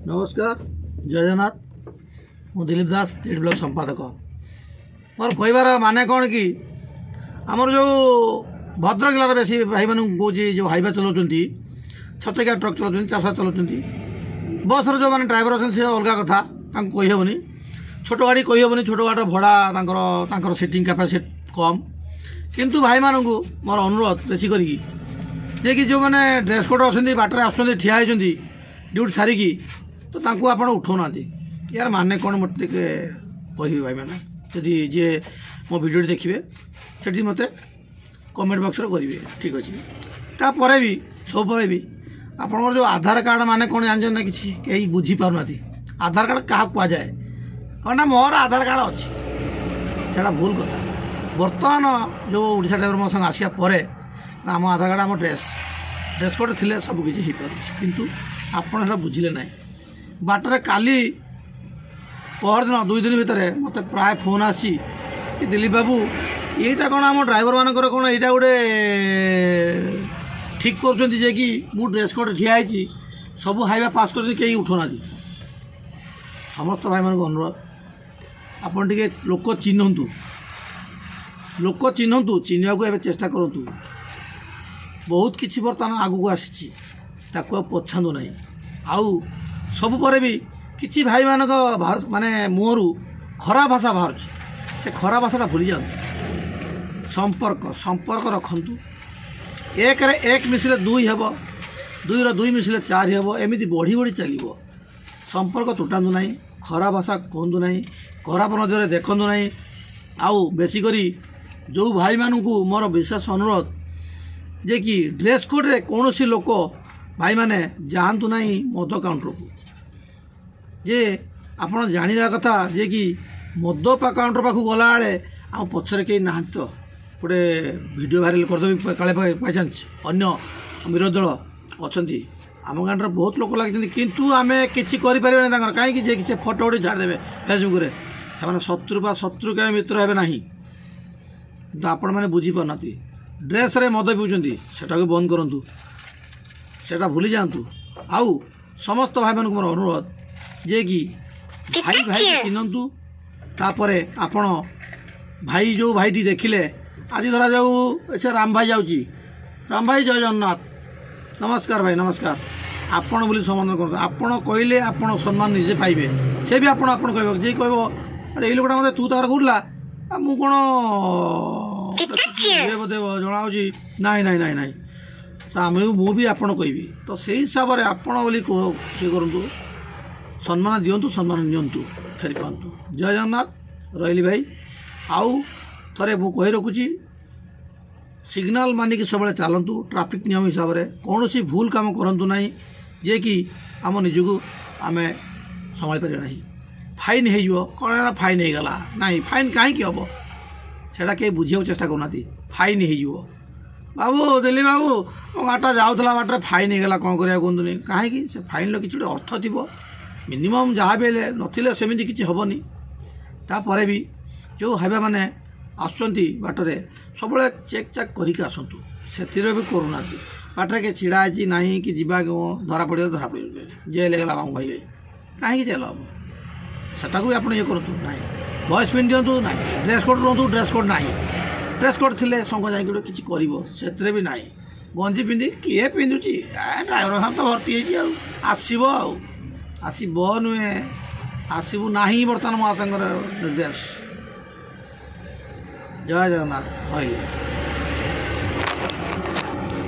ନମସ୍କାର, ଜୟ ଜଗନ୍ନାଥ। ମୁଁ ଦିଲୀପ ଦାସ, ତିହିଡ଼ି ବ୍ଲକ ସମ୍ପାଦକ। ମୋର କହିବାର ମାନେ କ'ଣ କି, ଆମର ଯେଉଁ ଭଦ୍ରକ ଜିଲ୍ଲାର ବେଶୀ ଭାଇମାନଙ୍କୁ କହୁଛି, ଯେଉଁ ହାଇୱା ଚଲାଉଛନ୍ତି, ଛଚକିଆ ଟ୍ରକ୍ ଚଲାଉଛନ୍ତି, ଚାଷ ଚଲାଉଛନ୍ତି, ବସ୍ର ଯେଉଁମାନେ ଡ୍ରାଇଭର ଅଛନ୍ତି, ସେ ଅଲଗା କଥା, ତାଙ୍କୁ କହିହେବନି। ଛୋଟ ଗାଡ଼ି କହିହେବନି, ଛୋଟ ଗାଡ଼ିର ଭଡ଼ା ତାଙ୍କର ତାଙ୍କର ସିଟିଂ କାପାସିଟି କମ୍। କିନ୍ତୁ ଭାଇମାନଙ୍କୁ ମୋର ଅନୁରୋଧ ବେଶୀ କରିକି ଯେ କି ଯେଉଁମାନେ ଡ୍ରେସ୍ କୋଡ଼୍ ଅଛନ୍ତି, ବାଟରେ ଆସୁଛନ୍ତି, ଠିଆ ହେଇଛନ୍ତି ଡ୍ୟୁଟି ସାରିକି, ତ ତାଙ୍କୁ ଆପଣ ଉଠାଉନାହାନ୍ତି। ୟାର ମାନେ କ'ଣ ମୋତେ ଟିକେ କହିବେ ଭାଇମାନେ। ଯଦି ଯିଏ ମୋ ଭିଡ଼ିଓଟି ଦେଖିବେ, ସେଠି ମୋତେ କମେଣ୍ଟ ବକ୍ସରେ କରିବେ। ଠିକ୍ ଅଛି। ତାପରେ ବି, ସବୁ ପରେ ବି ଆପଣଙ୍କର ଯେଉଁ ଆଧାର କାର୍ଡ଼ ମାନେ କ'ଣ ଜାଣିଛନ୍ତି ନା କିଛି? କେହି ବୁଝିପାରୁନାହାନ୍ତି ଆଧାର କାର୍ଡ଼ କାହାକୁ କୁହାଯାଏ। କ'ଣ ନା ମୋର ଆଧାର କାର୍ଡ଼ ଅଛି, ସେଇଟା ଭୁଲ କଥା। ବର୍ତ୍ତମାନ ଯେଉଁ ଓଡ଼ିଶା ଡ୍ରାଇଭର ମହାସଂଘ ଆସିବା ପରେ ଆମ ଆଧାର କାର୍ଡ଼, ଆମ ଡ୍ରେସ୍ କୋଡ଼୍ ଥିଲେ ସବୁ କିଛି ହେଇପାରୁଛି। କିନ୍ତୁ ଆପଣ ସେଇଟା ବୁଝିଲେ ନାହିଁ। ବାଟରେ କାଲି ପହରଦିନ 2 ଦିନ ଭିତରେ ମୋତେ ପ୍ରାୟ ଫୋନ୍ ଆସିଛି କି ଦିଲୀପ ବାବୁ, ଏଇଟା କ'ଣ ଆମ ଡ୍ରାଇଭରମାନଙ୍କର କ'ଣ ଏଇଟା ଗୋଟେ ଠିକ୍ କରୁଛନ୍ତି ଯେ କି ମୁଁ ଡ୍ରେସ୍ କୋଡ଼୍ ଠିଆ ହେଇଛି, ସବୁ ହାଇୱା ପାସ୍ କରୁଛନ୍ତି, କେହି ଉଠୁନାହାନ୍ତି? ସମସ୍ତ ଭାଇମାନଙ୍କୁ ଅନୁରୋଧ, ଆପଣ ଟିକେ ଲୋକ ଚିହ୍ନନ୍ତୁ, ଲୋକ ଚିହ୍ନନ୍ତୁ, ଚିହ୍ନିବାକୁ ଏବେ ଚେଷ୍ଟା କରନ୍ତୁ। ବହୁତ କିଛି ବର୍ତ୍ତମାନ ଆଗକୁ ଆସିଛି, ତାକୁ ଆଉ ପଛାନ୍ତୁ ନାହିଁ। ଆଉ ସବୁ ପରେ ବି କିଛି ଭାଇମାନଙ୍କ ମାନେ ମୁହଁରୁ ଖରାପ ଭାଷା ବାହାରୁଛି, ସେ ଖରାପ ଭାଷାଟା ଭୁଲି ଯାଆନ୍ତୁ। ସମ୍ପର୍କ ରଖନ୍ତୁ। ଏକରେ ଏକ ମିଶିଲେ ଦୁଇ ହେବ, ଦୁଇର ଦୁଇ ମିଶିଲେ ଚାରି ହେବ, ଏମିତି ବଢ଼ି ବଢ଼ି ଚାଲିବ। ସମ୍ପର୍କ ତୁଟାନ୍ତୁ ନାହିଁ, ଖରାପ ଭାଷା କୁହନ୍ତୁ ନାହିଁ, ଖରାପ ନଜରରେ ଦେଖନ୍ତୁ ନାହିଁ। ଆଉ ବେଶୀ କରି ଯେଉଁ ଭାଇମାନଙ୍କୁ ମୋର ବିଶେଷ ଅନୁରୋଧ ଯେ କି ଡ୍ରେସ୍ କୋଡ଼୍ରେ କୌଣସି ଲୋକ ଭାଇମାନେ ଯାଆନ୍ତୁ ନାହିଁ ମଦ କାଉଣ୍ଟରକୁ। ଯେ ଆପଣ ଜାଣିବା କଥା ଯେ କି ମଦ କାଉଣ୍ଟର ପାଖକୁ ଗଲାବେଳେ ଆମ ପଛରେ କେହି ନାହାନ୍ତି ତ ଗୋଟେ ଭିଡ଼ିଓ ଭାଇରାଲ୍ କରିଦେବି କାଳେ ବାଇଚାନ୍ସ ଅନ୍ୟ ବିରୋଧୀ ଦଳ ଅଛନ୍ତି। ଆମ ଗାଁରେ ବହୁତ ଲୋକ ଲାଗିଛନ୍ତି, କିନ୍ତୁ ଆମେ କିଛି କରିପାରିବାନି ତାଙ୍କର। କାହିଁକି ଯେ କି ସେ ଫଟୋ ଉଠେଇ ଛାଡ଼ିଦେବେ ଫେସବୁକ୍ରେ। ସେମାନେ ଶତ୍ରୁ ବା ଶତ୍ରୁ କେବେ ମିତ୍ର ହେବେ ନାହିଁ। କିନ୍ତୁ ଆପଣମାନେ ବୁଝିପାରୁନାହାନ୍ତି। ଡ୍ରେସ୍ରେ ମଦ ପିଉଛନ୍ତି, ସେଟାକୁ ବନ୍ଦ କରନ୍ତୁ, ସେଟା ଭୁଲି ଯାଆନ୍ତୁ। ଆଉ ସମସ୍ତ ଭାଇମାନଙ୍କୁ ମୋର ଅନୁରୋଧ ଯେ କି ଭାଇ ଭାଇ ଚିହ୍ନନ୍ତୁ। ତାପରେ ଆପଣ ଭାଇ ଯେଉଁ ଭାଇଟି ଦେଖିଲେ, ଆଜି ଧରାଯାଉ ସେ ରାମ ଭାଇ ଯାଉଛି, ରାମ ଭାଇ ଜୟ ଜଗନ୍ନାଥ, ନମସ୍କାର ଭାଇ, ନମସ୍କାର, ଆପଣ ବୋଲି ସମ୍ବୋଧନ କରନ୍ତୁ। ଆପଣ କହିଲେ ଆପଣ ସମ୍ମାନ ନିଜେ ପାଇବେ। ସେ ବି ଆପଣ ଆପଣ କହିବ। ଯିଏ କହିବ, ଆରେ ଏଇ ଲୋକଟା ମୋତେ ତୁ ତାର କହୁଥିଲା, ଆଉ ମୁଁ କ'ଣ ଇଏ ବୋଧେ ଜଣାଉଛି। ନାଇଁ ନାଇଁ ନାଇଁ ନାଇଁ, ତ ଆମେ ମୁଁ ବି ଆପଣ କହିବି। ତ ସେଇ ହିସାବରେ ଆପଣ ବୋଲି ସେ କରନ୍ତୁ, ସମ୍ମାନ ଦିଅନ୍ତୁ, ସମ୍ମାନ ନିଅନ୍ତୁ, ଫେରି ପାଆନ୍ତୁ। ଜୟ ଜଗନ୍ନାଥ। ରହିଲି ଭାଇ। ଆଉ ଥରେ ମୁଁ କହି ରଖୁଛି, ସିଗ୍ନାଲ ମାନିକି ସବୁବେଳେ ଚାଲନ୍ତୁ। ଟ୍ରାଫିକ୍ ନିୟମ ହିସାବରେ କୌଣସି ଭୁଲ କାମ କରନ୍ତୁ ନାହିଁ, ଯିଏକି ଆମ ନିଜକୁ ଆମେ ସମ୍ଭାଳି ପାରିବା ନାହିଁ, ଫାଇନ୍ ହେଇଯିବ। କ'ଣ ହେଲା, ଫାଇନ୍ ହେଇଗଲା? ନାହିଁ, ଫାଇନ୍ କାହିଁକି ହେବ ସେଇଟା କେହି ବୁଝିବାକୁ ଚେଷ୍ଟା କରୁନାହାନ୍ତି। ଫାଇନ୍ ହେଇଯିବ ବାବୁ, ଦିଲ୍ଲୀ ବାବୁ, ମୋ ଗାଡ଼ିଟା ଯାଉଥିଲା ବାଟରେ, ଫାଇନ୍ ହେଇଗଲା, କ'ଣ କରିବା କୁହନ୍ତୁନି। କାହିଁକି? ସେ ଫାଇନ୍ର କିଛି ଗୋଟେ ଅର୍ଥ ଥିବ ମିନିମମ୍, ଯାହା ବି ହେଲେ ନଥିଲେ ସେମିତି କିଛି ହେବନି। ତାପରେ ବି ଯେଉଁ ହାଇୱାମାନେ ଆସୁଛନ୍ତି ବାଟରେ, ସବୁବେଳେ ଚେକ୍ ଚାକ୍ କରିକି ଆସନ୍ତୁ। ସେଥିରେ ବି କରୁନାହାନ୍ତି। ବାଟରେ କିଏ ଛିଡ଼ା ହେଇଛି ନାହିଁ କି ଯିବା, ଧରା ପଡ଼ିବ, ଧରା ପଡ଼ିବ, ଜେଲ୍ ହେଇଗଲା ବାବୁ ଭାଇ। କାହିଁକି ଜେଲ୍ ହେବ? ସେଟାକୁ ବି ଆପଣ ଇଏ କରନ୍ତୁ ନାହିଁ। ଭଏସ୍ ପିନ୍ ଦିଅନ୍ତୁ ନାହିଁ, ଡ୍ରେସ୍ କୋଡ଼୍ ରୁହନ୍ତୁ, ଡ୍ରେସ୍ କୋଡ଼୍ ନାହିଁ। ଡ୍ରେସ୍ କୋଡ଼୍ ଥିଲେ ସଂଘ ଯାଇକି ଗୋଟେ କିଛି କରିବ, ସେଥିରେ ବି ନାହିଁ। ଗଞ୍ଜି ପିନ୍ଧି କିଏ ପିନ୍ଧୁଛି? ଏ ଡ୍ରାଇଭର ସାହେବ ତ ଭର୍ତ୍ତି ହେଇଛି ଆଉ ଆସିବ, ଆଉ ଆସିବ ନୁହେଁ, ଆସିବୁ ନାହିଁ ବର୍ତ୍ତମାନ ମହାସଂଘର ନିର୍ଦ୍ଦେଶ। ଜୟ ଜଗନ୍ନାଥ। ରହିଲି।